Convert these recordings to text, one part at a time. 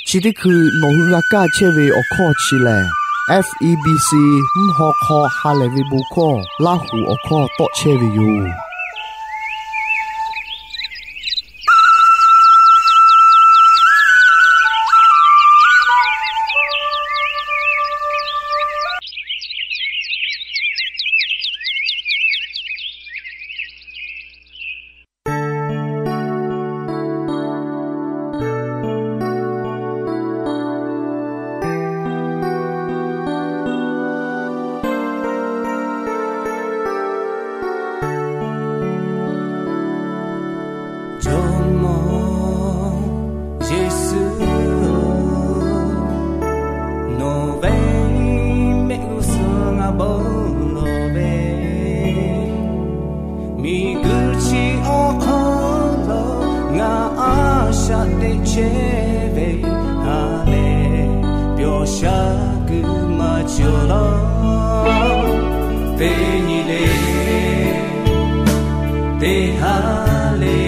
Chi teˇ hkui nawˬ hui g'a kaˇ chehˇ ve awˬ hkawˇ chi lehˬ, F E B C mvuhˇ haw hk'aw ha lehˬ ve bon hkawˇ Laˇ huˍ awˬ hkawˇ tawˆ chehˇ ve yoˬ. Jawˇmawˇ Yeˍsuˆ-oˬ, nawˬ ve mehˆ g'uˇ suhˍ ngaˬ bon lawˬ ve, miˬguiˬ chi awˬ hk'aw lo ngaˬ a shaꞈ teꞈ chehˇ ve ha lehˬ, pyawˬ sha kuiˬ maˇ cawˬ laˇ. Teˇ nyi le, teˇ ha le,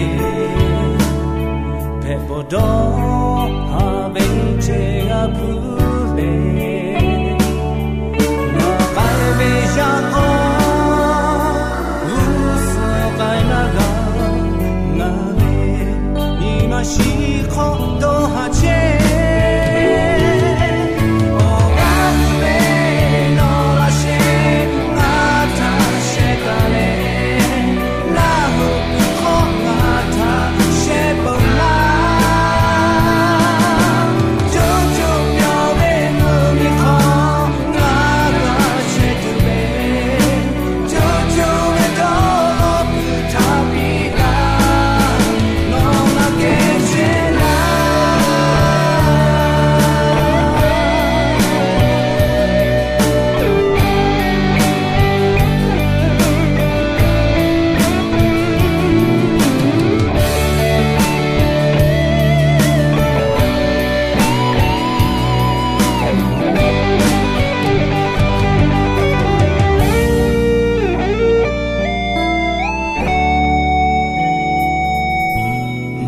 hpehꞈ bawˬ dawˇ ha ve ceˇ g'a hpuˇ le. Ngaˬ k'ai ve yaˇ k'aw g'uˇ suhˍ k'ai laˇ g'a, ngaˬ ve nyi ma shiˍ hk'awꞈ dawˇ ha chehˇ. Awˬ g'aˇ ve nawˬ laꞈ sheh ngaˬ htaꞈ shehˍ taˍ leh, Laˇ huˍ hkawˇ ngaˬ htaꞈ shehˍ peuˬ laˇ. Coˇ coˇ mawˬ ve mvuhˇ miˬ hk'aw ngaˬ g'a chehˇ tuˬ ve, coˇ coˇ ve dawˇ law kuiˬ htaꞈ piˇ laˇ. Nawˬ maˇ geh chehˇ laˇ.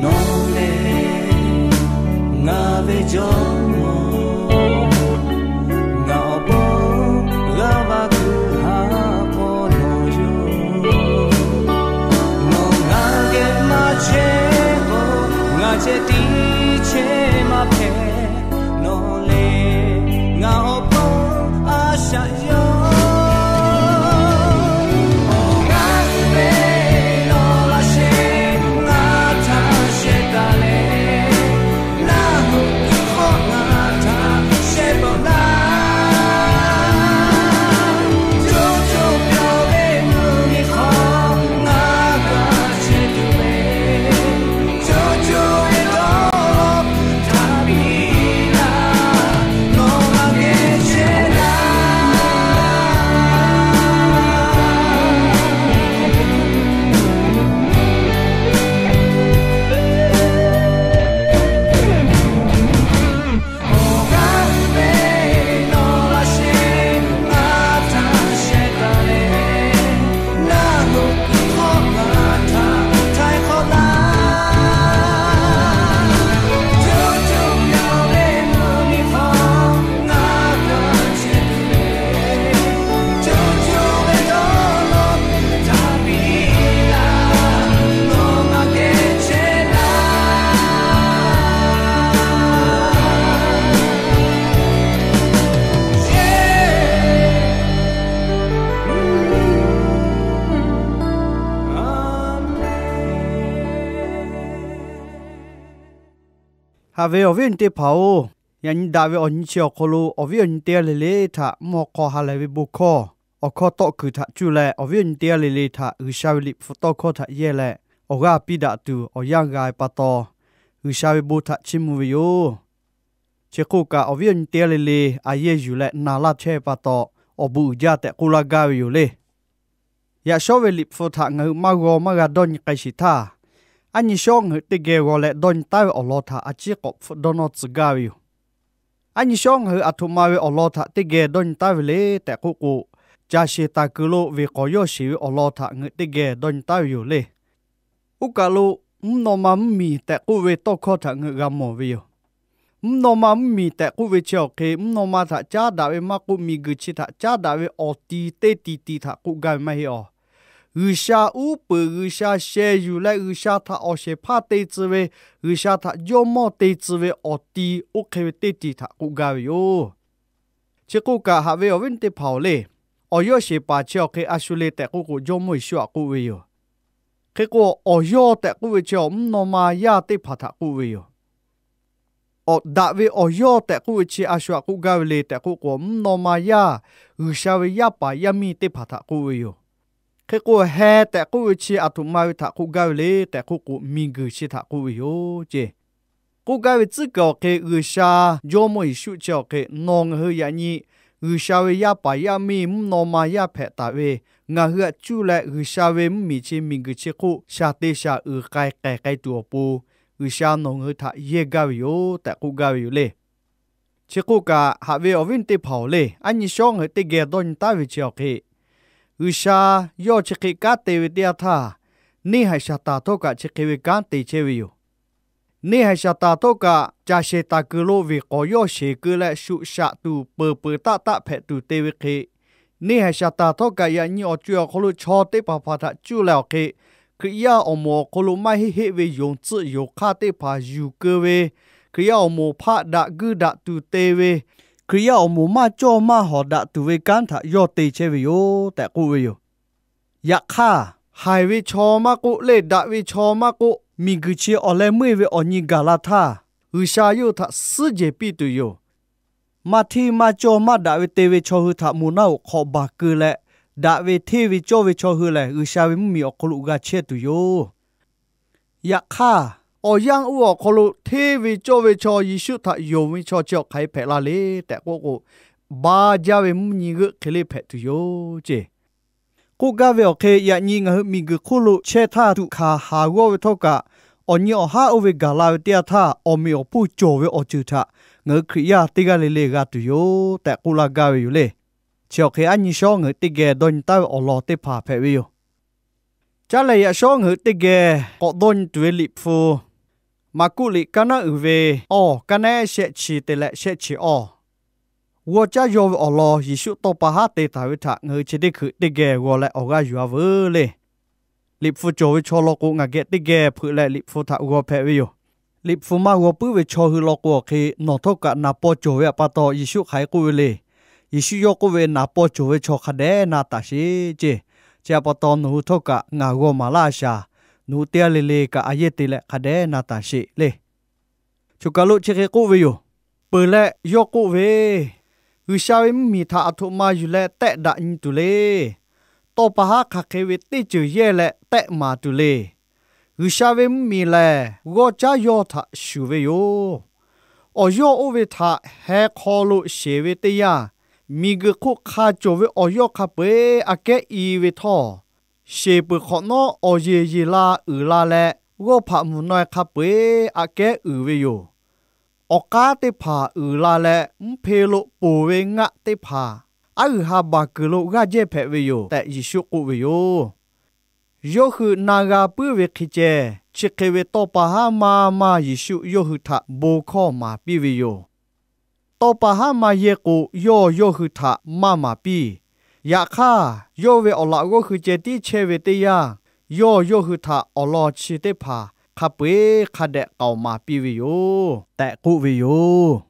Nawˬ lehˬ ngaˬ ve Jawˇmawˇ, ngaˬ awˬ pon g'a va kuiˬ ha k'aw nawˬ yoˬ. Nawˬ ngaˬ geh maˇ chehˇ k'o, ngaˬ ceh tiˉ chehˇ maˇ hpehꞈ. Nawˬ lehˬ ngaˬ awˬ pon a shaꞈ yawˇ. Awˬ g'aˇ ve nawˬ laꞈ sheh ngaˬ htaꞈ shehˍ taˍ leh, Laˇ huˍ hkawˇ ngaˬ htaꞈ shehˍ peuˬ laˇ. Coˇ coˇ mawˬ ve mvuhˇ miˬ hk'aw ngaˬ g'a chehˇ tuˬ ve, coˇ coˇ ve dawˇ law kuiˬ htaꞈ piˇ laˇ. Nawˬ maˇ geh chehˇ laˇ. Haꞈ ve awˬ viˉ awˬ nyi teˇ hpaˍ-oˬ, yaꞈ nyi daꞈ ve awˬ nyi chi awˬ hk'aw lo awˬ viˉ awˬ nyi teˇ g'aˇ le le htaꞈ mvuhˇ haw hk'aw ha lehˬ ve bon hkawˇ awˬ hkawˇ tawˆ kuiˬ htaꞈ cuˇ leh, awˬ viˉ awˬ nyi teˇ g'aˇ le le htaꞈ G'uiˬsha ve liꞈ hpu tawˇ hkawˇ htaꞈ yehˇ leh awˬ g'aˇ piˇ daꞈ tuˬ awˬ yanˇ g'a ve pa taw, G'uiˬsha ve bon htaꞈ chiˇ mvuh ve yoˬ. Chi hk'oˆ kaꞈ, awˬ viˉ awˬ nyi teˇ g'aˇ le le a yehˇ yuˬ leh na laˇ chehˇ ve pa taw, awˬ bon uiˍ jaˇ tehꞈ k'oˆ laˇ gaˇ ve yoˬ le. Yaꞈ shawˉ ve liꞈ hpu htaꞈ ngaˬ hui maˇ g'aw maˇ g'a dawˇ nyi k'ai sheˍ htaˇ, aˉ nyi shawˉ ngaˬ hui teˇ geh g'aw leh dawˇ nyi taˉ ve awˬ lawn htaꞈ a ciˉ k'awꞈ hpfuhˆ dawˇ nawˇ tcuh gaˇ ve yoˬ. Aˉ nyi shawˉ ngaˬ hui aˬ htoꞈ ma ve awˬ lawn htaꞈ teˇ geh dawˇ nyi taˉ ve le tehꞈ k'oˆ k'o, caˬ sheˍ taˍ kuiˬ lo veˬ k'awˍ yawˇ sheˍ ve awˬ lawn htaꞈ ngaˬ hui teˇ geh dawˇ nyi taˉ ve yoˬ le. Oˇ kaˬ lo, mvuhˇ naw ma mvuhˇmiˬ tehꞈ k'oˆ ve tawˇ hkawˇ htaꞈ ngaˬ hui g'a mawˬ ve yoˬ. Mvuhˇ naw ma mvuhˇ miˬ tehꞈ k'oˆ ve chi awˬ hk'e, mvuhˇ naw ma htaꞈ caˉ daꞈ ve maˇ k'oˆ, miˬ guiˬ chi htaꞈ caˉ daꞈ ve awˬ ti teˇ ti ti htaꞈ k'oˆ gaˇ ve maˇ heˆ awˬ. G'uiˬsha uˉ peunˍ, G'uiˬsha sheh yuˬ leh G'uiˬsha htaꞈ awˬ shehˍ hpaˇ te tcuh ve, G'uiˬsha htaꞈ jawˇmawˇ te tcuh ve awˬ ti oˇ hk'e ve teˇ ti htaꞈ k'oˆ gaˇ ve yoˬ. Chi k'oˆ kaꞈ, haꞈ ve awˬ viˉ teˇ hpaˍ-oˬ le, awˬ yawˇ sheˍ paˍ chi awˬ hk'e a shu le tehꞈ k'oˆ k'o, Jawˇmawˇ Yeˍsuˆ htaꞈ k'oˆ ve yoˬ. Hk'e k'o, awˬ yawˇ tehꞈ k'oˆ ve chi awˬ mvuhˇ naw ma yaˇ teˇ hpaˍ htaꞈ k'oˆ ve yoˬ. Awˬ daꞈ ve awˬ yawˇ tehꞈ k'oˆ ve chi a shu htaꞈ k'oˆ gaˇ ve le tehꞈ k'oˆ k'o, mvuhˇ naw ma yaˇ, G'uiˬsha ve yaˇ paˍ yaˇ miˇ teˇ hpaˍ htaꞈ k'oˆ ve yoˬ. Hk'e k'o, heh tehꞈ k'oˆ ve chi aˬ htoꞈ ma ve htaꞈ k'oˆ gaˇ ve le tehꞈ k'oˆ k'o, miˬ guiˬ chi htaꞈ k'oˆ ve yoˬ ceˇ. K'oˆ gaˇ ve tcuhˉ kuiˬ awˬ hk'e, G'uiˬsha Jawˇmawˇ Yeˍsuˆ chi awˬ hk'e nawˬ ngaˬ hui yaꞈ nyi G'uiˬsha ve yaˇ paˍ yaˇ miˇ mvuhˇ naw ma yaˇ hpehꞈ taˍ ve ngaˬ hui htaꞈ cuˇ leh, G'uiˬsha ve mvuhˇ miˬ chi miˬ guiˬ chi hk'oˆ shaˍ te shaˍ uiˍ k'ai k'ehˬ k'ai tuˬ awˬ pon, G'uiˬsha nawˬ ngaˬ hui htaꞈ yehˇ gaˇ ve yoˬ tehꞈ k'oˆ gaˇ ve yoˬ le. Chi k'oˆ kaꞈ, haꞈ ve awˬ viˉ teˇ hpaˍ-oˬ le, aˉ nyi shawˉ ngaˬ hui teˇ geh dawˇ nyi taˉ ve chi awˬ hk'e, G'uiˬsha yawˇ chi hk'e kanˉ te ve teˇ yanˇ htaˇ, neˇ haiˬ Saˍtanˍ htawˇ kaꞈ chi hk'e ve kanˉ te chehˇ ve yoˬ. Neˇ haiˬ Saˍtanˍ htawˇ kaꞈ caˬ sheˍ taˍ kuiˬ lo veˬ k'awˍ yawˇ sheˍ keu leh, shuꞈ shaꞈ tuˬ peuˬ peuˬ taˆ taˆ hpehꞈ tuˬ te ve hk'e, neˇ haiˬ Saˍtanˍ htawˇ kaꞈ yaꞈ nyi awˬ co-e awˬ hk'aw lo chaw teˇ hpaˍ hpaˍ htaꞈ cuˇ leh awˬ hk'e, Hkriꞈ yaˇ awˬ moˍ awˬ hk'aw lo maˇ heˆ heˆ ve yonˍ tcuhˆ yonˍ hk'aˇ teˇ hpaˍ yuˬ keu ve, Hkriꞈ yaˇ awˬ moˍ hpaˆ daꞈ guiˇ daꞈ tuˬ te ve, Hkriꞈ yaˇ awˬ moˍ maˇ cawˇ maˇ hawˍ daꞈ tuˬ ve kanˉ htaꞈ yawˇ te chehˇ ve yoˬ tehꞈ k'oˆ ve yoˬ. Yaꞈ hk'aˇ, haiˬ ve chaw maˇ k'oˆ, leˇ daꞈ ve chaw maˇ k'oˆ, miˬ guiˬ chi awˬ leh meuˇ ve awˬ nyi gaˬ la htaˇ, G'uiˬsha yawˇ hui htaꞈ suhˉ jehˬ piˇ tuˬ yoˬ. Maˇ hteˇ maˇ cawˇ maˇ daꞈ ve te ve chaw hui htaꞈ moˬ naˆ hoꞈ hk'aw baˬ keu leh, daꞈ ve hteˇ ve cawˇ ve chaw hui lehˬ, G'uiˬsha ve mvuhˇ miˬ awˬ hk'aw lo g'a chehˇ tuˬ yoˬ. Yaꞈ hk'aˇ, awˬ yanˇ oˇ awˬ hk'aw lo hteˇ ve cawˇ ve chaw Yeˍsuˆ htaꞈ yonˍ ve chaw chi awˬ hk'aˬ hk'e hpehꞈ la le tehꞈ k'oˆ k'o, ba jaˇ ve mvuhˇ nyi g'euˆ hk'e le hpehꞈ tuˬ yoˬ ceˇ. K'oˆ gaˇ ve awˬ hk'e, yaꞈ nyi ngaˬ hui miˬ guiˬ hk'oˆ lo chehˇ htaˇ tuꞈ hkanˍ haˍ g'awˇ ve htawˇ kaꞈ, awˬ nyi awˬ haˉ oˇ ve gaˬ la ve teˇ yanˇ htaˇ, awˬ meꞈ awˬ hponˇ cawˬ ve awˬ ceuˬ htaꞈ ngaˬ hui Hkriꞈ yaˇ teˇ g'aˇ le le g'a tuˬ yoˬ tehꞈ k'oˆ laˇ gaˇ ve yoˬ le. Chi awˬ hk'e aˉ nyi shawˉ ngaˬ hui teˇ geh dawˇ nyi taˉ ve awˬ lawn teˇ hpaˍ hpehꞈ ve yoˬ. Caˉ leh yaꞈ shawˉ ngaˬ hui teˇ geh k'awꞈ dawˇ nyi tuˬ ve Liꞈ hpu, Maˍkuˆ liꞈ kaˉ naˉ uiˍ ve awˬ kaˉ naˉ shehˆ chi te leh shehˆ chi awˬ, g'awˇ caˉ yaw ve awˬ lawn Yeˍsuˆ tawˇ pa haˉ te taˍ ve htaꞈ ngaˬ hui chi teˇ hkui teˇ geh g'aw leh awˬ g'aˇ yuˬ-a veuˬ le. Liꞈ hpu cawˬ ve chaw lawn k'o, ngaˬ geh teˇ geh hpeuꞈ leh Liꞈ hpu htaꞈ g'aw hpehꞈ ve yoˬ. Liꞈ hpu maˇ g'aw puiˉ ve chaw hui lawn k'o, awˬ hk'e nawˬ htawˇ kaꞈ naˍ paw cawˬ ve pa taw, Yeˍsuˆ hk'aˬ hk'e k'oˆ ve le. Yeˍsuˆ yawˇ k'oˆ ve, Naˍ paw cawˬ ve chaw hk'a dehꞈ na taˍ sheˍ ceˇ. Chi pa taw, nawˬ hui htawˇ kaꞈ ngaˬ g'aw maˍ laˇ a shaˍ. Nawˬ hui teˇ g'aˇ le le kaꞈ a yehˇ te leh hk'a dehꞈ na taˍ sheˍ le. Choˬ kaˬ lo chi hk'e k'oˆ ve yoˬ. Peuˬ leh yawˇ k'oˆ ve, G'uiˬsha ve mvuhˇ miˬ htaꞈ aˬ htoꞈ ma yuˬ leh tehˆ daꞈ nyi tuˬ le. Tawˇ pa haˉ hk'aˬ hk'e ve teˇ ceuˬ yehˇ leh tehˆ maˍ tuˬ le. G'uiˬsha ve mvuhˇ miˬ lehˬ, g'awˇ caˉ yawˇ htaꞈ shuˍ ve yoˬ. Awˬ yawˇ oˇ ve htaꞈ heh hk'aw lo sheˍ ve teˇ yanˇ, miˬ guiˬ hk'oˆ hk'a cawˬ ve awˬ yawˇ hk'a peu-eˬ aꞈ kehˉ i ve htawˇ, sheˍ peuˬ hk'awꞈ nawˉ awˬ yeˬ yeˬ la uiˍ la leh, g'awˇ hpaꞈ mvuhˬ naw e hk'a peu-eˬ aꞈ kehˉ uiˍ ve yoˬ. Awˬ k'aˉ teˇ hpaˍ uiˍ la leh, mvuhˇ hpe lo poˬ ve ngaˆ teˇ hpaˍ aˉ g'uiˬ ha baˬ kuiˬ lo g'aˇ jehˇ hpehꞈ ve yoˬ tehꞈ Yeˍsuˆ k'oˆ ve yoˬ. Yawˇ hui na g'a puiˉ ve hk'e ceh, chi hk'e ve tawˇ pa haˉ maˇ maˇ Yeˍsuˆ yawˇ hui htaꞈ bon hkawˇ maˍ piˇ ve yoˬ. Tawˇ pa haˉ maˇ yehˇ k'o, yawˇ yawˇ hui htaꞈ maˇ maˍ piˇ. Yaꞈ hk'aˇ, yawˇ ve awˬ laꞈ g'awˇ hui ceh tiˉ chehˇ ve teˇ yanˇ, yawˇ yawˇ hui htaꞈ awˬ lawn chi teˇ hpaˍ hk'a peu-eˬ hk'a dehꞈ k'aoˍ maˍ piˇ ve yoˬ tehꞈ k'oˆ ve yoˬ.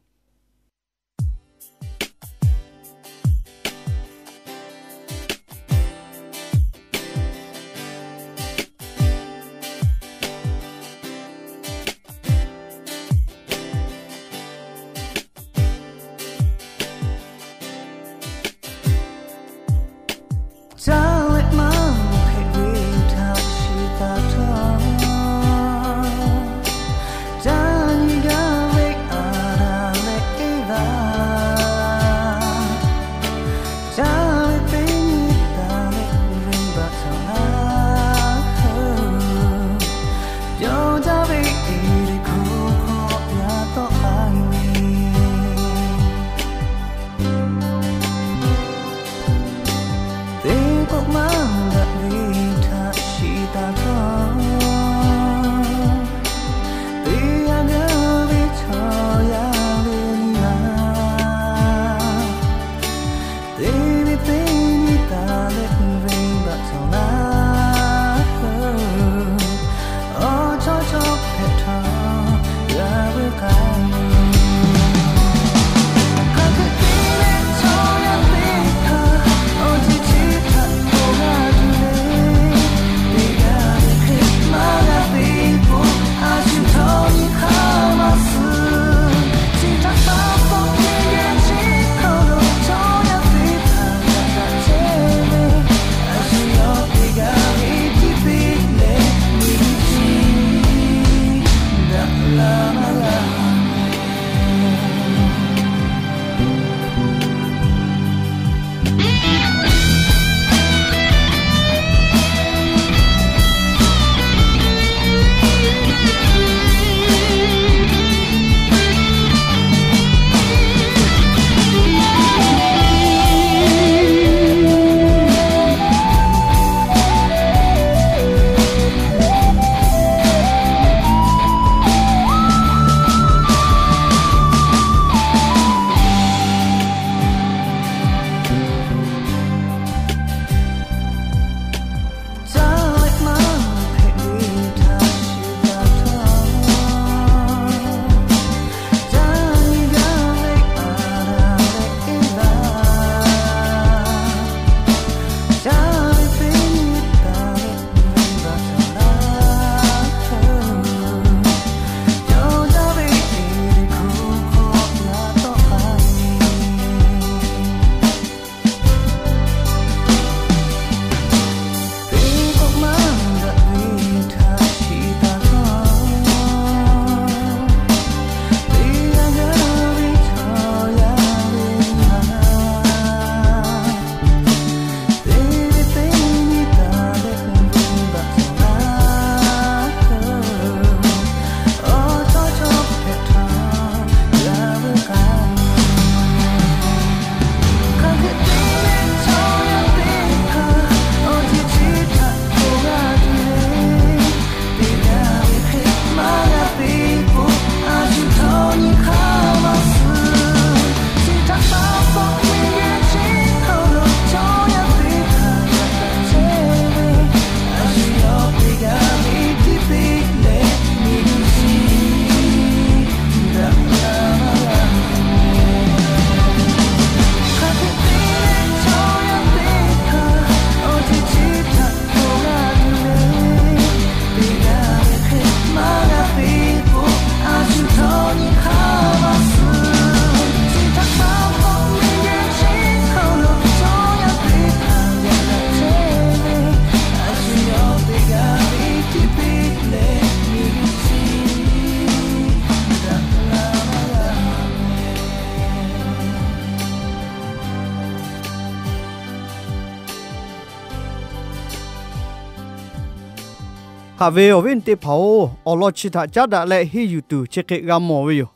Haꞈ ve awˬ viˉ awˬ nyi teˇ hpaˍ-oˬ, awˬ lawn chi htaꞈ caˉ daꞈ leh henˇ yuˬ tuˬ chi hk'e g'a mawˬ ve yoˬ.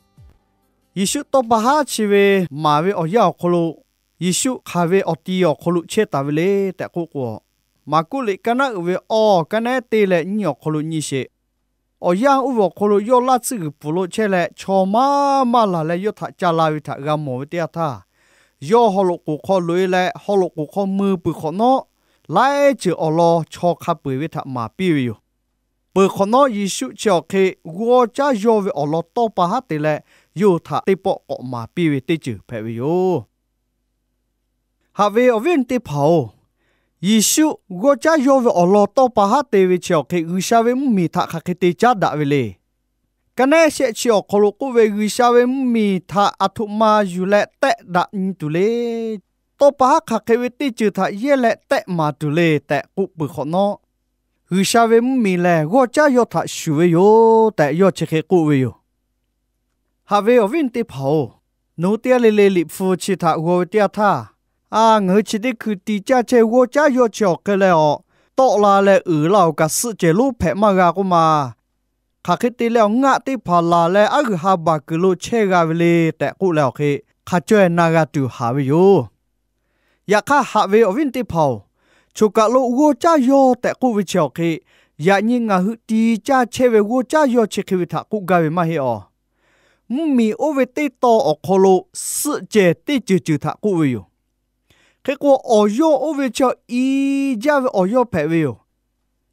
Yeˍsuˆ tawˇ pa haˉ chi ve maˍ ve awˬ yanˇ awˬ hk'aw lo, Yeˍsuˆ hk'aˬ ve awˬ ti awˬ hk'aw lo chehˇ taˍ ve le tehꞈ k'oˆ k'o, Maˍkuˆ liꞈ kaˇ naˉ uiˍ ve awˬ kaˇ naˉ teˇ leh nyiˇ awˬ hk'aw lo nyi sheˍ. Awˬ yanˇ oˇ ve awˬ hk'aw lo yawˇ laˇ tsuhˇ g'uiˬ pfuhˍ lo chehˇ leh, chaw maˇ maˇ laˬ leh yawˇ htaꞈ ca la ve htaꞈ g'a mawˬ ve teˇ yanˇ htaˇ, yawˇ haw loꞈ k'oˍ hk'aw loꞈ-e leh haw loꞈ k'oˍ hk'aw mui peuˬ hk'awꞈ nawˉ, laiˉ ceuˬ awˬ lawn chaw hk'a peu-eˬ ve htaꞈ maˍ piˇ ve yoˬ. Peuˬ hk'awꞈ nawˉ, Yeˍsuˆ chi awˬ hk'e g'awˇ caˉ yawˇ ve awˬ lawn tawˇ pa haˉ te leh, yawˇ htaꞈ teˇ pawˆ k'awꞈ maˍ piˇ ve teˇ ceuˬ hpehꞈ ve yoˬ. Haꞈ ve awˬ viˉ awˬ nyi teˇ hpaˍ-oˬ, Yeˍsuˆ g'awˇ caˉ yawˇ ve awˬ lawn tawˇ pa haˉ te ve chi awˬ hk'e G'uiˬsha ve mvuhˇmiˬ htaꞈ hk'aˬ hk'e te caˉ daꞈ ve le. Kaˇ naˉ shehˆ chi awˬ hk'aw lo k'oˆ ve, G'uiˬsha ve mvuhˇmiˬ htaꞈ aˬ htoꞈ ma yuˬ leh tehˆ daꞈ nyi tuˬ le. Tawˇ pa haˉ hk'aˬ hk'e ve teˇ ceuˬ htaꞈ yehˇ leh tehˆ maˍ tuˬ le tehꞈ k'oˆ peuˬ hk'awꞈ nawˉ, G'uiˬsha ve mvuhˇmiˬ lehˬ g'awˇ caˉ yawˇ htaꞈ shuˍ ve yoˬ tehꞈ yawˇ chi hk'e k'oˆ ve yoˬ. Haꞈ ve awˬ viˉ awˬ nyi teˇ hpaˍ-oˬ, nawˬ hui teˇ g'aˇ le le Liꞈ hpu chi htaꞈ g'aw ve teˇ yanˇ htaˇ, a, ngaˬ hui chi teˇ hkui ti caˇ chehˇ g'awˇ caˉ yawˇ chi awˬ hk'e leh awˬ, tawˆ la leh uiˍ la awˬ kaꞈ suhˆ cehˬ lonˉ hpehꞈ maˇ g'a k'oˆ ma. Hk'aˬ hk'e te leh awˬ ngaˆ teˇ hpaˍ laˬ leh aˉ g'uiˬ ha baˬ kuiˬ lo chehˇ g'a ve le tehꞈ k'oˆ leh awˬ hk'e, hk'a caweh na g'a tuˬ haꞈ ve yoˬ. Yaꞈ hk'aˇ, haꞈ ve awˬ viˉ awˬ nyi teˇ hpaˍ-oˬ, choˬ kaˬ lo g'awˇ caˉ yawˇ tehꞈ k'oˆ ve chi awˬ hk'e, yaꞈ nyi ngaˬ hui ti caˇ chehˇ ve g'awˇ caˉ yawˇ chi hk'e ve htaꞈ k'oˆ gaˇ ve maˇ heˆ awˬ. Mvuhˇmiˬ oˇ ve teˇ taw awˬ hk'aw lo suhˆ cehˬ teˇ ceuˬ ceuˬ htaꞈ k'oˆ ve yoˬ. Hk'e k'o, awˬ yawˇ oˇ ve chi i jaˇ ve awˬ yawˇ hpehꞈ ve yoˬ.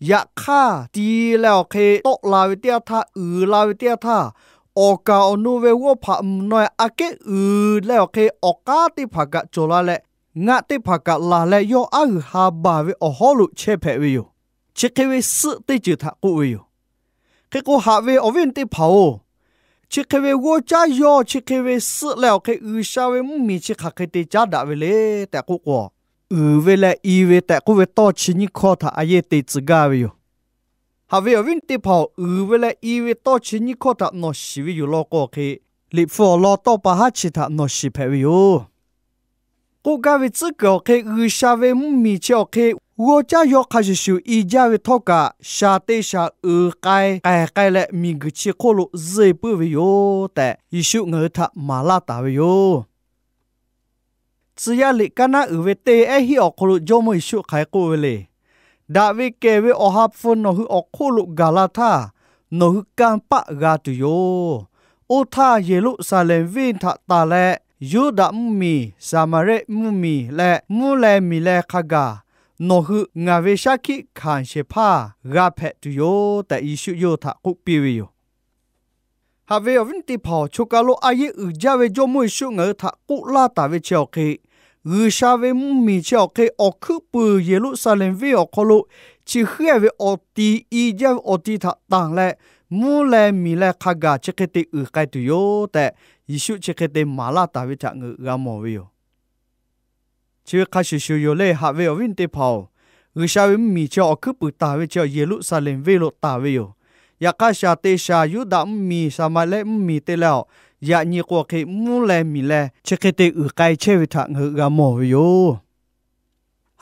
Yaꞈ hk'aˇ, ti leh awˬ hk'e tawˆ la ve teˇ yanˇ htaˇ, uiˍ la ve teˇ yanˇ htaˇ, awˬ kaˍ awˬ nu ve g'awˇ hpaꞈ mvuhˬ naw-e aꞈ kehˉ uiˍ leh awˬ hk'e awˬ k'aˉ teˇ hpaˍ kaꞈ cawˬ la leh, ngaˆ teˇ hpaˍ kaꞈ laˬ leh yawˇ aˉ g'uiˬ ha baˬ ve awˬ hawˉ lo chehˇ hpehꞈ ve yoˬ. Chi hk'e ve suhˆ teˇ ceuˬ htaꞈ k'oˆ ve yoˬ. Hk'e k'o, haꞈ ve awˬ viˉ awˬ nyi teˇ hpaˍ-oˬ, chi hk'e ve g'awˇ caˉ yawˇ chi hk'e ve suhˆ leh awˬ hk'e G'uiˬsha ve mvuhˇmiˬ chi hk'aˬ hk'e te caˉ daꞈ ve le tehꞈ k'oˆ k'o, uiˍ ve leh i ve tehꞈ k'oˆ ve tawˇ chi nyiˇ hkawˇ htaꞈ a yehˇ te tcuh gaˇ ve yoˬ. Haꞈ ve awˬ viˉ awˬ nyi teˇ hpaˍ-oˬ, uiˍ ve leh i ve tawˇ chi nyiˇ hkawˇ htaꞈ nawˬ shiˍ ve yoˬ law k'o hk'e, Liꞈ hpu awˬ lawn tawˇ pa haˉ chi htaꞈ nawˬ shiˍ hpehꞈ ve yoˬ. K'oˆ gaˇ ve tcuhˉ kuiˬ awˬ hk'e, G'uiˬsha ve mvuhˇmiˬ chi awˬ hk'e g'awˇ caˉ yawˇ hk'a shuˍ shuˍ i jaˇ ve htawˇ kaꞈ, shaˍ te shaˍ uiˍ k'ai k'ai k'ai leh miˬguiˬ chi hk'oˆ lo zuhˇ e puiˉ ve yoˬ tehꞈ, Yeˍsuˆ ngaˬ hui htaꞈ maˍ laˇ taˍ ve yoˬ. Tcuh yaˇ liꞈ kaˇ naˉ uiˍ ve teˇ ehˉ hiˆ awˬ hk'aw lo Jawˇmawˇ Yeˍsuˆ hk'aˬ hk'e k'oˆ ve le. Daꞈ ve kehˬ ve Awˬ ha hpu nawˬ hui awˬ hk'oˆ lo gaˬ la htaˇ, nawˬ hui kanˇ paˆ g'a tuˬ yoˬ. Oˇ htaˇ, Yeˍruˆsaˍlehnˍ venˇ htaꞈ tanˬ leh, Yuˇdaꞈ mvuhˇmiˬ, Saˍmaˍriˆ mvuhˇmiˬ leh mvuhˇ leh miˬ leh hk'a gaˬ, nawˬ hui ngaˬ ve shaˉ hkiˆ hkanˍ shehˍ hpaˇ g'a hpehꞈ tuˬ yoˬ tehꞈ, Yeˍsuˆ yawˇ hui htaꞈ k'oˆ piˇ ve yoˬ. Haꞈ ve awˬ viˉ teˇ hpaˍ-oˬ, choˬ kaˬ lo a yehˇ uiˍ jaˇ ve Jawˇmawˇ Yeˍsuˆ ngaˬ hui htaꞈ k'oˆ laˇ taˍ ve chi awˬ hk'e, G'uiˬsha ve mvuhˇmiˬ chi awˬ hk'e awˬ hkuiˉ puiˍ Yeˍruˆsaˍlehnˍ venˇ awˬ hk'aw lo chi hk'e ve awˬ ti i jaˇ ve awˬ ti htaꞈ tanˬ leh, mvuhˇ leh miˬ leh hk'a gaˬ chi hk'e te uiˍ k'ai tuˬ yoˬ tehꞈ, Yeˍsuˆ chi hk'e te maˍ laˇ taˍ ve htaꞈ ngaˬ hui g'a mawˬ ve yoˬ. Chi ve hk'a shuˍ shuˍ yoˬ le, haꞈ ve awˬ viˉ teˇ hpaˍ-oˬ, G'uiˬsha ve mvuhˇmiˬ chi awˬ hkuiˉ puiˍ taˍ ve chi Yeˍruˆsaˍlehnˍ venˇ lo taˍ ve yoˬ. Yaꞈ hk'aˇ, shaˍ te shaˍ Yuˇdaꞈ mvuhˇmiˬ, Saˍmaˍriˆ mvuhˇmiˬ te leh awˬ, yaꞈ nyi k'o hk'e mvuhˇ leh miˬ leh chi hk'e te uiˍ k'ai chehˇ ve htaꞈ ngaˬ hui g'a mawˬ ve yoˬ.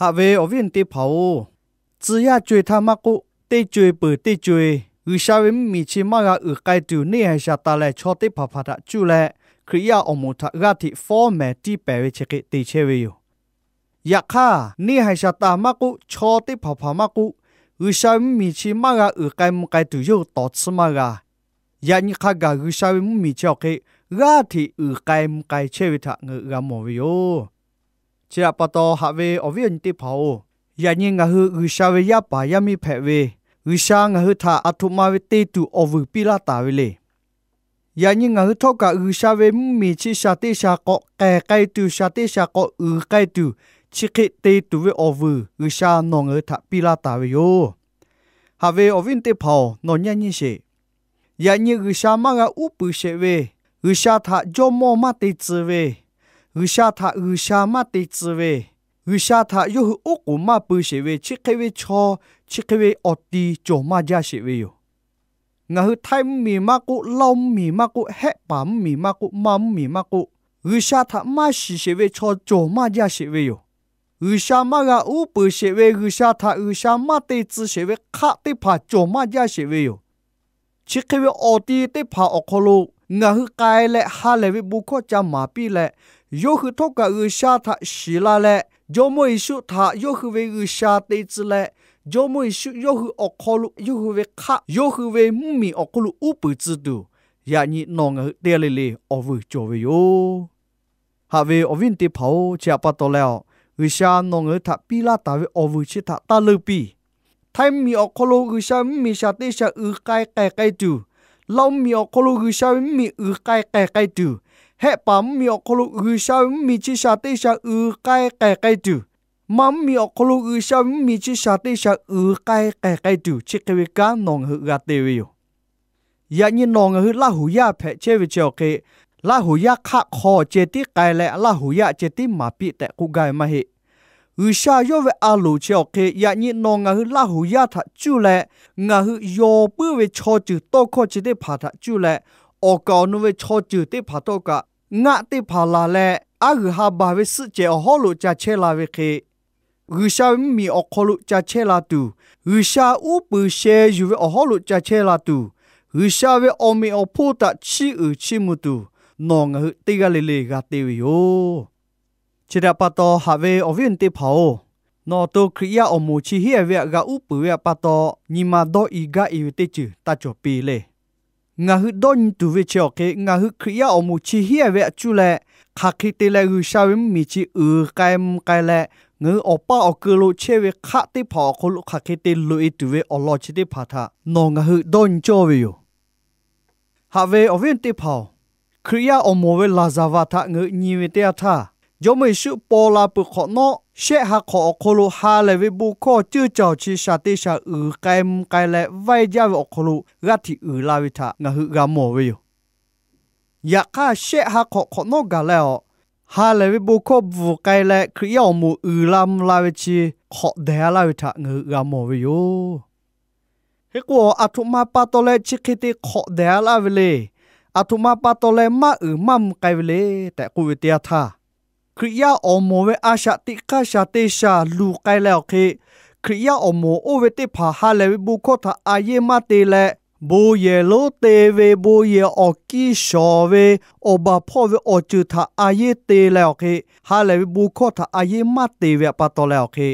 Haꞈ ve awˬ viˉ teˇ hpaˍ-oˬ, tcuh yaˇ co-e htaˇ maˇ k'oˆ, teˇ co-e peuˬ teˇ co-e, G'uiˬsha ve mvuhˇmiˬ chi maˇ g'a uiˍ k'ai tuˬ, neˇ haiˬ Saˍtanˍ lehˬ chaw teˇ hpaˍ hpaˍ htaꞈ cuˇ leh, Hkriꞈ yaˇ awˬ moˍ htaꞈ g'aˇ hteꞈ fawˉ mehˍ tiˇ pehˍ ve chi hk'e te chehˇ ve yoˬ. Yaꞈ hk'aˇ, neˇ haiˬ Saˍtanˍ maˇ k'oˆ, chaw teˇ hpaˍ hpaˍ maˇ k'oˆ, G'uiˬsha ve mvuhˇmiˬ chi maˇ g'a uiˍ k'ai mvuh k'ai tuˬ yawˇ hui tawˍ tsuhˇ maˇ g'a. Yaꞈ nyi hk'a gaˬ G'uiˬsha ve mvuhˇmiˬ chi awˬ hk'e g'aˇ hteꞈ uiˍ k'ai mvuh k'ai chehˇ ve htaꞈ ngaˬ hui g'a mawˬ ve yoˬ. Chi htaꞈ pa taw, haꞈ ve awˬ viˉ awˬ nyi teˇ hpaˍ-oˬ, yaꞈ nyi ngaˬ hui G'uiˬsha ve yaˇ paˍ yaˇ miˇ hpehꞈ ve, G'uiˬsha ngaˬ hui htaꞈ aˬ htoꞈ ma ve te tuˬ awˬ vuiˬ piˇ laˇ taˍ ve le. Yaꞈ nyi ngaˬ hui htawˇ kaꞈ G'uiˬsha ve mvuhˇmiˬ chi shaˍ te shaˍ k'awꞈ k'ehˬ k'ai tuˬ, shaˍ te shaˍ k'awꞈ uiˍ k'ai tuˬ, chi hk'e te tuˬ ve awˬ vuiˬ G'uiˬsha nawˬ ngaˬ hui htaꞈ piˇ laˇ taˍ ve yoˬ. Haꞈ ve awˬ viˉ teˇ hpaˍ-oˬ, nawˬ nyi nyi sheˍ. Yaꞈ nyi G'uiˬsha maˇ g'a uˉ peunˍ sheˍ ve, G'uiˬsha htaꞈ jawˇmawˇ maˇ te tcuh ve, G'uiˬsha htaꞈ G'uiˬsha maˇ te tcuh ve, G'uiˬsha htaꞈ yawˇ hui oˉ k'oˍ maˇ pui sheˍ ve chi hk'e ve chaw, chi hk'e ve awˬ ti cawˬ maˇ jaˇ sheˍ ve yoˬ. Ngaˬ hui Htaiˇ mvuhˇmiˬ maˇ k'oˆ, Laoˇ mvuhˇmiˬ maˇ k'oˆ, Hehˆ paˍ mvuhˇmiˬ maˇ k'oˆ, Manˇ mvuhˇmiˬ maˇ k'oˆ, G'uiˬsha htaꞈ maˇ shiˍ sheˍ ve chaw cawˬ maˇ jaˇ sheˍ ve yoˬ. G'uiˬsha maˇ g'a uˉ peunˍ sheˍ ve, G'uiˬsha htaꞈ G'uiˬsha maˇ te tcuh sheˍ ve hk'aˆ teˇ hpaˍ cawˬ maˇ jaˇ sheˍ ve yoˬ. Chi hk'e ve awˬ ti teˇ hpaˍ awˬ hk'aw lo ngaˬ hui k'ai leh ha lehˬ ve bon hkawˇ ca maˍ piˇ leh, yawˇ hui htawˇ kaꞈ G'uiˬsha htaꞈ shiˍ la leh, Jawˇmawˇ Yeˍsuˆ htaꞈ yawˇ hui ve G'uiˬsha te tcuh leh, Jawˇmawˇ Yeˍsuˆ yawˇ hui awˬ hk'aw lo yawˇ hui ve hk'aˆ, yawˇ hui ve mvuhˇmiˬ awˬ hk'oˆ lo uˉ peunˍ tcuh tuˬ, yaꞈ nyi nawˬ ngaˬ hui teˇ g'aˇ le le awˬ vuiˬ cawˬ ve yoˬ. Haꞈ ve awˬ viˉ awˬ nyi teˇ hpaˍ-oˬ, chi htaꞈ pa taw leh, G'uiˬsha nawˬ ngaˬ hui htaꞈ piˇ laˇ taˍ ve awˬ vuiˬ chi htaꞈ taˇ leuˆ piˇ. Htaiˇ mvuhˇmiˬ awˬ hk'aw lo G'uiˬsha ve mvuhˇmiˬ shaˍ te shaˍ uiˍ k'ai k'ehˬ k'ai tuˬ, Laˇ huˍ mvuhˇmiˬ awˬ hk'aw lo G'uiˬsha ve mvuhˇmiˬ uiˍ k'ai k'ehˬ k'ai tuˬ, Hehˆ paˍ mvuhˇmiˬ awˬ hk'aw lo G'uiˬsha ve mvuhˇmiˬ chi shaˍ te shaˍ uiˍ k'ai k'ehˬ k'ai tuˬ, Maˇ mvuhˇmiˬ awˬ hk'aw lo G'uiˬsha ve mvuhˇmiˬ chi shaˍ te shaˍ uiˍ k'ai k'ehˬ k'ai tuˬ, chi hk'e ve kanˉ nawˬ ngaˬ hui g'a te ve yoˬ. Yaꞈ nyi nawˬ ngaˬ hui Laˇ huˍ yaˇ hpehꞈ chehˇ ve chi awˬ hk'e, Laˇ huˍ yaˇ hk'aˆ hk'aw ceh tiˉ k'ai leh Laˇ huˍ yaˇ ceh tiˉ maˍ piˇ tehꞈ k'oˆ gaˇ ve maˇ heˆ. G'uiˬsha yawˇ ve a loˍ chi awˬ hk'e, yaꞈ nyi nawˬ ngaˬ hui Laˇ huˍ yaˇ htaꞈ cuˇ leh, ngaˬ hui yaw puiˉ ve chaw ceuˬ tawˇ hkawˇ chi teˇ hpaˍ htaꞈ cuˇ leh, awˬ kaˍ awˬ nu ve chaw ceuˬ teˇ hpaˍ htawˇ kaꞈ ngaˆ teˇ hpaˍ laˬ leh, aˉ g'uiˬ ha baˬ ve suhˆ cehˬ awˬ hawˉ lo ca chehˇ la ve hk'e, G'uiˬsha ve mvuhˇmiˬ awˬ hk'aw lo ca chehˇ la tuˬ, G'uiˬsha uˉ peunˍ sheh yuˬ ve awˬ hawˉ lo ca chehˇ la tuˬ, G'uiˬsha ve awˬ meꞈ awˬ hponˇ htaꞈ chiˇ uiˍ chiˇ mvuh tuˬ, nawˬ ngaˬ hui teˇ g'aˇ le le g'a te ve yoˬ. Chi htaꞈ pa taw, haꞈ ve awˬ viˉ awˬ nyi teˇ hpaˍ-oˬ, nawˬ awˬ to Hkriꞈ yaˇ awˬ moˍ chi hiˉ ve htaꞈ g'a uˉ peunˍ ve htaꞈ pa taw, nyi ma dawˇ i gaˇ i ve teˇ ceuˬ taˇ cawˬ piˇ le. Ngaˬ hui dawˇ nyi tuˬ ve chi awˬ hk'e, ngaˬ hui Hkriꞈ yaˇ awˬ moˍ chi hiˉ ve htaꞈ cuˇ leh, hk'aˬ hk'e te leh G'uiˬsha ve mvuhˇmiˬ chi uiˍ k'ai mvuh k'ai leh, ngaˬ hui awˬ paˇ awˬ keu lo chehˇ ve hk'aˆ teˇ hpaˍ awˬ hk'aw lo hk'aˬ hk'e te loꞈ e tuˬ ve awˬ lawn chi teˇ hpaˍ htaꞈ nawˬ ngaˬ hui dawˇ nyi cawˇ ve yoˬ. Haꞈ ve awˬ viˉ teˇ hpaˍ-oˬ, Hkriꞈ yaˇ awˬ moˍ ve laˍzaˍvaˍ htaꞈ ngaˬ hui nyi ve teˇ yanˇ htaˇ, Jawˇmawˇ Yeˍsuˆ paw la peuˬ hk'awꞈ nawˉ, shehˆ ha hk'awꞈ awˬ hk'aw lo ha lehˬ ve bon hkawˇ ceuˇ caˬ chi shaˍ te shaˍ uiˍ k'ai mvuh k'ai leh vaiˇ jaˇ ve awˬ hk'aw lo g'aˇ htiꞈ uiˍ la ve htaꞈ ngaˬ hui g'a mawˬ ve yoˬ. Yaꞈ hk'aˇ, shehˆ ha hk'awꞈ hk'awꞈ nawˉ gaˬ leh awˬ, ha lehˬ ve bon hkawˇ bvuhˬ k'ai leh Hkriꞈ yaˇ awˬ moˍ uiˍ la mvuh la ve chi hk'awꞈ dehˬ a laˇ ve htaꞈ ngaˬ hui g'a mawˬ ve yoˬ. Hk'e k'o, aˬ htoꞈ ma pa taw leh chi hk'e te hk'awꞈ dehˬ a laˇ ve le. Aˬ htoꞈ ma pa taw leh maˇ uiˍ maˇ mvuh k'ai ve le tehꞈ k'oˆ ve teˇ yanˇ htaˇ, Hkriꞈ yaˇ awˬ moˍ ve a shaꞈ teꞈ hk'aˇ shaˍ te shaˍ luˬ k'ai leh awˬ hk'e, Hkriꞈ yaˇ awˬ moˍ oˇ ve teˇ hpaˍ ha lehˬ ve bon hkawˇ htaꞈ a yehˇ maˇ te leh, bon yehˬ lonˉ te ve, bon yehˬ awˬ kiˇ shawˍ ve, awˬ baˬ hpawˇ ve awˬ ceuˬ htaꞈ a yehˇ te leh awˬ hk'e, ha lehˬ ve bon hkawˇ htaꞈ a yehˇ maˇ te ve htaꞈ pa taw leh awˬ hk'e,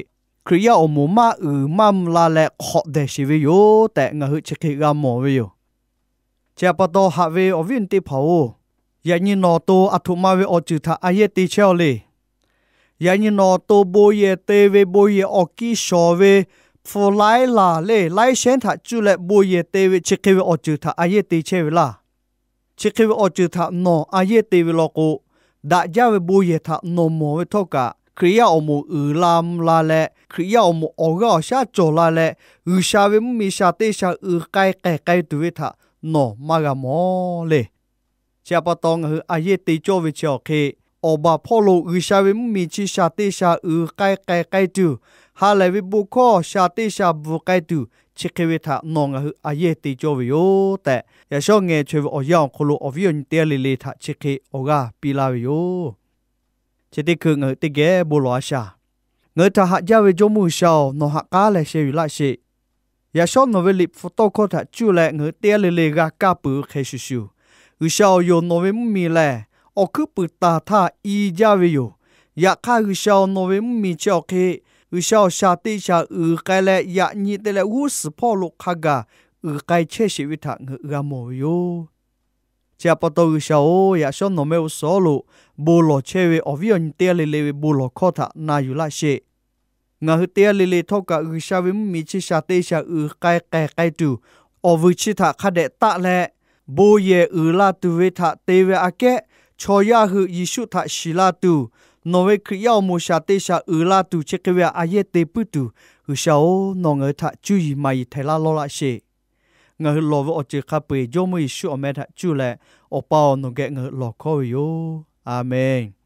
Hkriꞈ yaˇ awˬ moˍ maˇ uiˍ maˇ mvuh la leh hk'awꞈ dehˬ sheˍ ve yoˬ tehꞈ ngaˬ hui chi hk'e g'a mawˬ ve yoˬ. Chi htaꞈ pa taw, haꞈ ve awˬ viˉ awˬ nyi teˇ hpaˍ-oˬ, yaꞈ nyi nawˬ awˬ to aˬ htoꞈ ma ve awˬ ceuˬ htaꞈ a yehˇ te chehˇ-aw le. Yaꞈ nyi nawˬ awˬ to bon yehˬ te ve, bon yehˬ awˬ kiˇ shawˍ ve, hpu laiˉ laˬ le laiˉ shehnˉ htaꞈ cuˇ leh bon yehˬ te ve chi hk'e ve awˬ ceuˬ htaꞈ a yehˇ te chehˇ ve laˇ. Chi hk'e ve awˬ ceuˬ htaꞈ nawˬ a yehˇ te ve law k'o, daꞈ jaˇ ve bon yehˬ htaꞈ nawˬ mawˬ ve htawˇ kaꞈ, Hkriꞈ yaˇ awˬ moˍ uiˍ la mvuh la leh, Hkriꞈ yaˇ awˬ moˍ awˬ g'aˇ awˬ shaˉ cawˬ la leh, G'uiˬsha ve mvuhˇmiˬ shaˍ te shaˍ uiˍ k'ai k'ehˬ k'ai tuˬ ve htaꞈ nawˬ maˇ g'a mawˬ le. Chi htaꞈ pa taw, ngaˬ hui a yehˇ te cawˇ ve chi awˬ hk'e, awˬ baˬ hpawˇ lo G'uiˬsha ve mvuhˇmiˬ chi shaˍ te shaˍ uiˍ k'ai k'ehˬ k'ai tuˬ, ha lehˬ ve bon hkawˇ shaˍ te shaˍ bvuhˬ k'ai tuˬ, chi hk'e ve htaꞈ nawˬ ngaˬ hui a yehˇ te cawˇ ve yoˬ tehꞈ, yaꞈ shawˉ ngeh chaweh ve awˬ yanˇ awˬ hk'aw lo awˬ viˉ awˬ nyi teˇ g'aˇ le le htaꞈ chi hk'e awˬ g'aˇ piˇ laˇ ve yoˬ. Chi teˇ hkui ngaˬ hui teˇ geh bon lawˬ a shaˍ. Ngaˬ hui htaꞈ haꞈ jaˇ ve Jawˇmawˇ G'uiˬsha-oˬ, nawˬ ha k'aˉ leh sheh yuˬ laˇ sheˍ. Yaꞈ shawˉ nawˬ ve liꞈ hpu tawˇ hkawˇ htaꞈ cuˇ leh ngaˬ hui teˇ g'aˇ le le g'a kaˇ peuˬ ve hk'e shuˍ shuˍ, G'uiˬsha-oˬ, yonˍ nawˬ ve mvuhˇmiˬ lehˬ, awˬ hkuiˉ puiˍ taˍ htaˇ i jaˇ ve yoˬ. Yaꞈ hk'aˇ, G'uiˬsha-oˬ, nawˬ ve mvuhˇmiˬ chi awˬ hk'e, G'uiˬsha-oˬ, shaˍ te shaˍ uiˍ k'ai leh yaꞈ nyi te leh g'uˇ suhˍ hpawˇ lo hk'a gaˬ uiˍ k'ai chehˇ sheˍ ve htaꞈ ngaˬ hui g'a mawˬ ve yoˬ. Chi htaꞈ pa taw, G'uiˬsha-oˬ, yaꞈ shawˉ nawˬ mehˆ g'uˇ suhˍ lo bon lawˬ chehˇ ve awˬ viˉ awˬ nyi teˇ g'aˇ le le ve bon lawˬ hkawˇ htaꞈ na yuˬ laˇ sheˍ. Ngaˬ hui teˇ g'aˇ le le htawˇ kaꞈ G'uiˬsha ve mvuhˇmiˬ chi shaˍ te shaˍ uiˍ k'ai k'ehˬ k'ai tuˬ, awˬ vuiˬ chi htaꞈ hk'a dehꞈ taˆ leh, bon yehˬ uiˍ la tuˬ ve htaꞈ te ve aꞈ kehˉ, chaw yaˇ hui Yeˍsuˆ htaꞈ shiˍ la tuˬ, nawˬ ve Hkriꞈ yaˇ awˬ moˍ shaˍ te shaˍ uiˍ la tuˬ chi hk'e ve htaꞈ a yehˇ te puiˉ tuˬ, G'uiˬsha-oˬ, nawˬ ngaˬ hui htaꞈ cuˇ yiˍ maˍ yiˍ htehꞈ laˇ lawˇ laˇ sheˍ. Ngaˬ hui lawˬ ve awˬ ceuˬ hk'a peu-eˬ Jawˇmawˇ Yeˍsuˆ awˬ meh htaꞈ cuˇ leh, Awˬ pa-oˬ, nawˬ geh ngaˬ hui lawˬ hkawˉ ve yoˬ. A menˬ.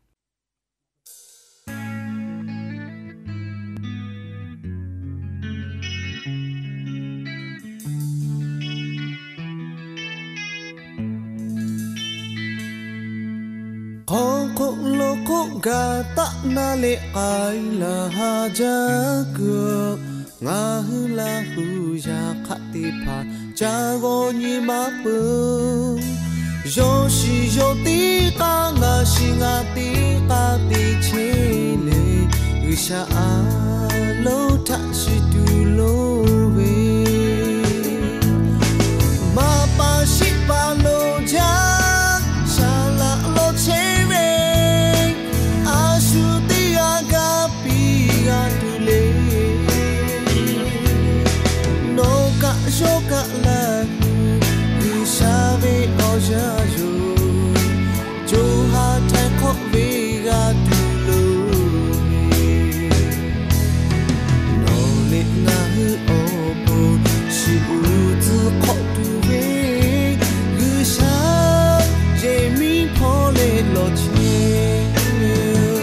Hk'aw hk'oˆ lo hk'oˆ gaˬ taˆ na leh k'ai laˬ ha jaˇ kuiˬ, ngaˬ hui Laˇ hu yaꞈ hk'aˆ teˇ hpaˍ ca g'aw nyi maˇ peuˬ. Yawˇ shiˍ yawˇ teˇ k'aˇ, ngaˬ shiˍ ngaˬ teˇ k'aˇ te chehˇ leh, G'uiˬsha a loˉ htaꞈ shiˍ tuˬ loˍ ve, maˇ paˍ shiˆ paˍ lo jaˇ, shaˍ laꞈ law chehˇ ve, a shu teˇ g'aˇ gaˇ piˇ g'a tuˬ le. Nawˬ kaꞈ yawˇ kaꞈ Laˇ hu G'uiˬsha ve awˬ yaˇ yoˬ. Co ha htaiˍ hk'awˆ ve g'a tuˬ loˍ ve, nawˬ leh ngaˬ hui awˬ pon shiˍ uiˍ tcuh hk'awꞈ tuˬ ve, G'uiˬsha yehˬ miˉ hpawˇ leh lawˬ chehˇ ve yoˬ.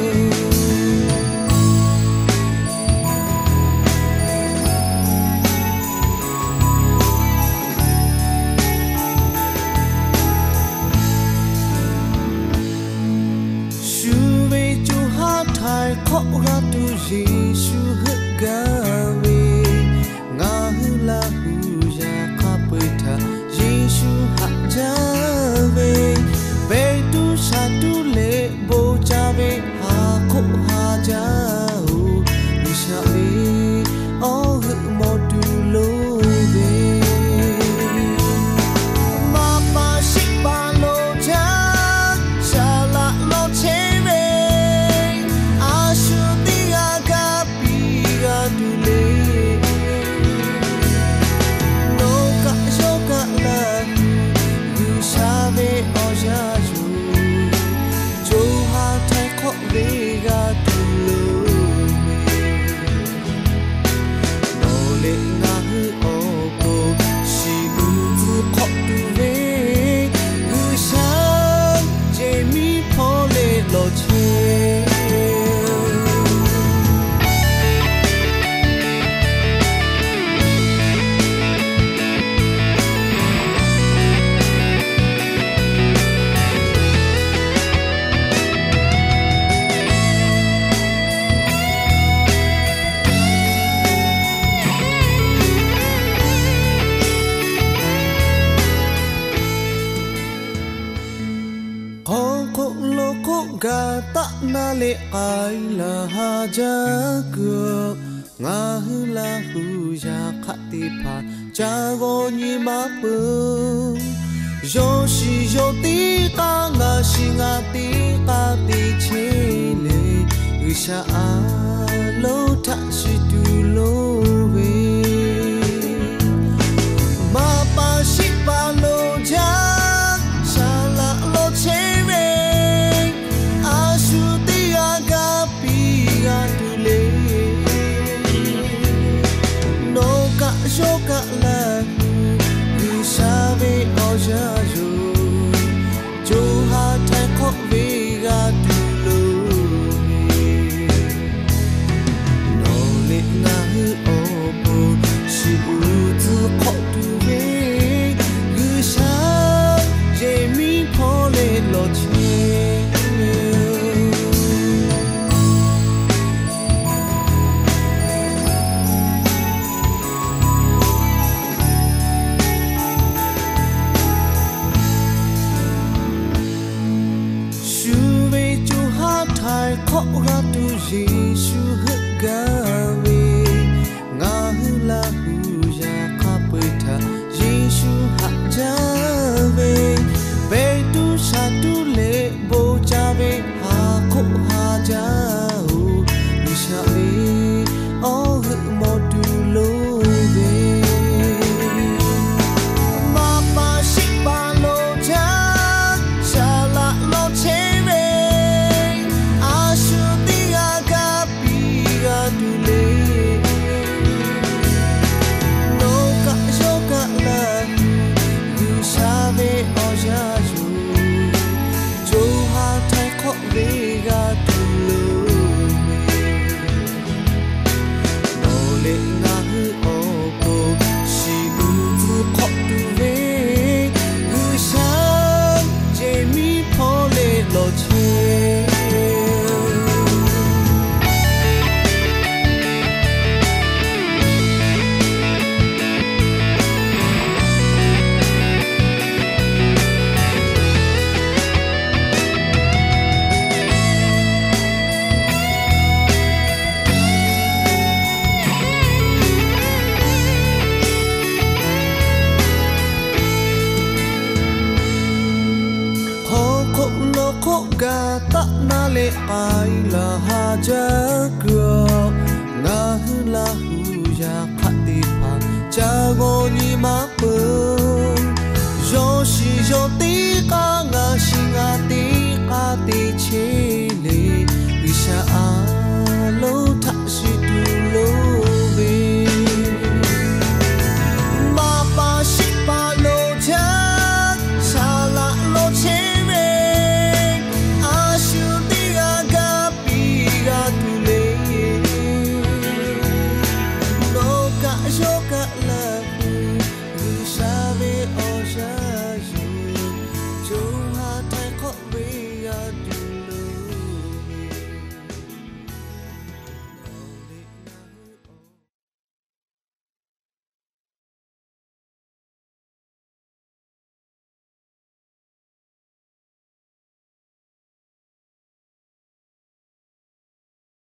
Shu ve co ha htaiˍ hk'awˆ g'a tuˬ Yeˍsuˆ heuˆ gaˇ ve, ngaˬ hui Laˇ hu yaꞈ hk'aˇ peu-eˬ htaꞈ Yeˍsuˆ haꞈ jaˇ ve, pehˬ tuˬ shaˍ tuˬ leh bon ca ve ha hk'oˆ ha jaˇ-oˬ, G'uiˬsha ve awˬ g'euˆ mawˬ tuˬ loˍ ve, maˇ paˍ shiˆ paˍ lo jaˇ, shaˍ laꞈ law chehˇ ve, a shu teˇ g'aˇ gaˇ piˇ g'a tuˬ le. Nawˬ kaꞈ yawˇ kaꞈ Laˇ hu G'uiˬsha ve awˬ yaˇ yoˬ. Co ha htaiˍ hk'awˆ ve g'a tuˬ loˍ ve, nawˬ leh ngaˬ hui awˬ pon shiˍ uiˍ tcuh hk'awˆ tuˬ ve, G'uiˬsha yehˬ miˉ hpawˇ leh lawˬ chehˇ Hk'aw hk'oˆ lo hk'oˆ gaˬ taˆ na leh k'ai laˬ ha jaˇ kuiˬ, ngaˬ hui Laˇ hu yaꞈ hk'aˆ teˇ hpaˍ ca g'aw nyi maˇ peuˬ. Yawˇ shiˍ yawˇ teˇ k'aˇ, ngaˬ shiˍ ngaˬ teˇ k'aˇ te chehˇ leh, G'uiˬsha a loˉ htaꞈ shiˍ tuˬ loˍ ve, maˇ paˍ shiˆ paˍ lo jaˇ, shaˍ laꞈ law chehˇ ve, a shu teˇ g'aˇ gaˇ piˇ g'a tuˬ le. Nawˬ kaꞈ yawˇ kaꞈ Laˇ hu G'uiˬsha ve awˬ yaˇ yoˬ. Co ha htaiˍ hk'awˆ ve g'a tuˬ loˍ ve, K'ai laˬ ha jaˇ kuiˬ-a, ngaˬ hui Laˇ hu yaˇ hk'aˆ teˇ hpaˍ ca g'awˇ nyi ma